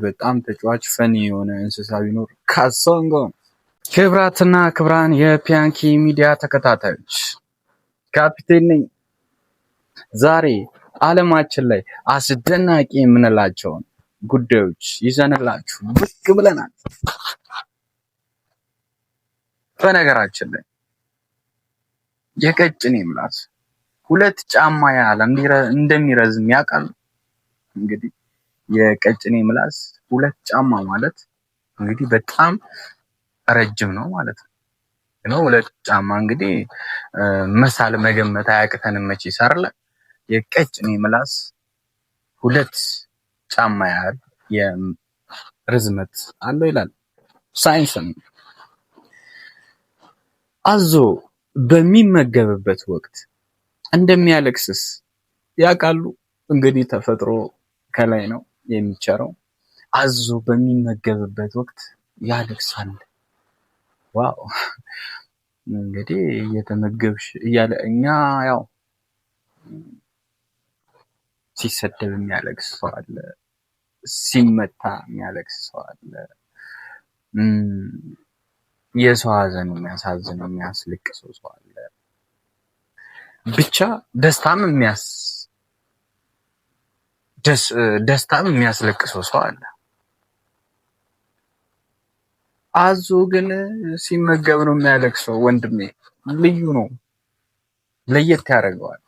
በጣም ተጫዋች funny የሆነ እንስሳ ቢኖር ካሶንጎ። ክብራትና ክብራን የፒያንኪ ሚዲያ ተከታታዮች፣ ካፒቴን ነኝ። ዛሬ ዓለማችን ላይ አስደናቂ የምንላቸውን ጉዳዮች ይዘንላችሁ ብቅ ብለናል። በነገራችን ላይ የቀጭኔ ምላስ 2 ጫማ ያህል እንደሚረዝም ያውቃሉ? እንግዲህ የቀጭኔ ምላስ 2 ጫማ ማለት እንግዲህ በጣም ረጅም ነው ማለት ነው። 2 ጫማ እንግዲህ መሳል መገመት አያቅተንም መቼስ አይደለ? የቀጭኔ ምላስ 2 ጫማ ያህል የርዝመት አለው ይላል ሳይንስም። አዞ በሚመገብበት ወቅት እንደሚያለቅስስ ያውቃሉ? እንግዲህ ተፈጥሮ ከላይ ነው የሚቸረው። አዞ በሚመገብበት ወቅት ያለቅሳል። Wow! እንግዲህ እየተመገብሽ እያለ እኛ ያው ሲሰደብ የሚያለቅስ ሰው አለ፣ ሲመታ የሚያለቅስ ሰው አለ፣ የሰው ሀዘን የሚያሳዝነው የሚያስለቅሰው ሰው አለ። ብቻ ደስታም የሚያስለቅሰው ሰው አለ። አዞ ግን ሲመገብ ነው የሚያለቅሰው። ወንድሜ ልዩ ነው፣ ለየት ያደርገዋል።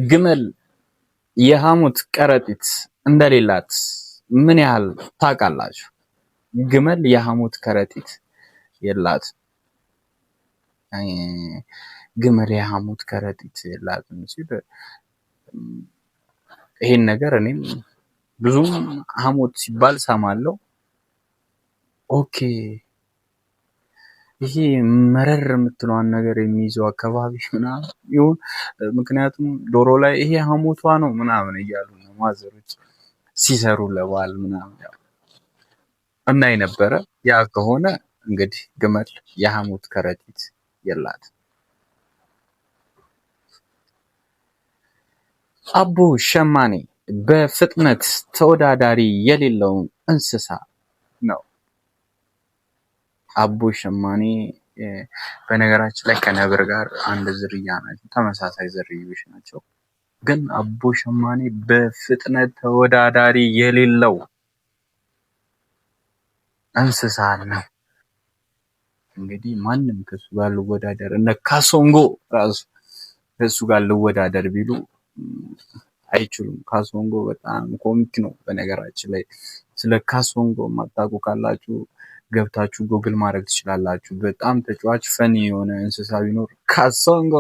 ግመል የሐሞት ከረጢት እንደሌላት ምን ያህል ታውቃላችሁ? ግመል የሐሞት ከረጢት የላት። ግመል የሐሞት ከረጢት የላትም ሲል ይሄን ነገር እኔም ብዙም ሐሞት ሲባል ሰማለሁ። Okay፣ ይሄ መረር የምትለዋን ነገር የሚይዘው አካባቢ ምናምን ይሁን። ምክንያቱም ዶሮ ላይ ይሄ ሐሞቷ ነው ምናምን እያሉ ነው ማዘሮች ሲሰሩ ለበዓል ምናምን እና የነበረ ያ ከሆነ እንግዲህ ግመል የሐሞት ከረጢት የላት። አቦ ሸማኔ በፍጥነት ተወዳዳሪ የሌለው እንስሳ ነው። አቦ ሸማኔ በነገራችን ላይ ከነብር ጋር አንድ ዝርያ ናቸው፣ ተመሳሳይ ዝርያዎች ናቸው። ግን አቦ ሸማኔ በፍጥነት ተወዳዳሪ የሌለው እንስሳ ነው። እንግዲህ ማንም ከሱ ጋር ልወዳደር፣ እነ ካሶንጎ ራሱ ከሱ ጋር ልወዳደር ቢሉ አይችሉም። ካሶንጎ በጣም comic ነው። በነገራችን ላይ ስለ ካሶንጎ የማታውቁ ካላችሁ ገብታችሁ ጎግል ማድረግ ትችላላችሁ። በጣም ተጫዋች funny የሆነ እንስሳ ቢኖር ካሶንጎ።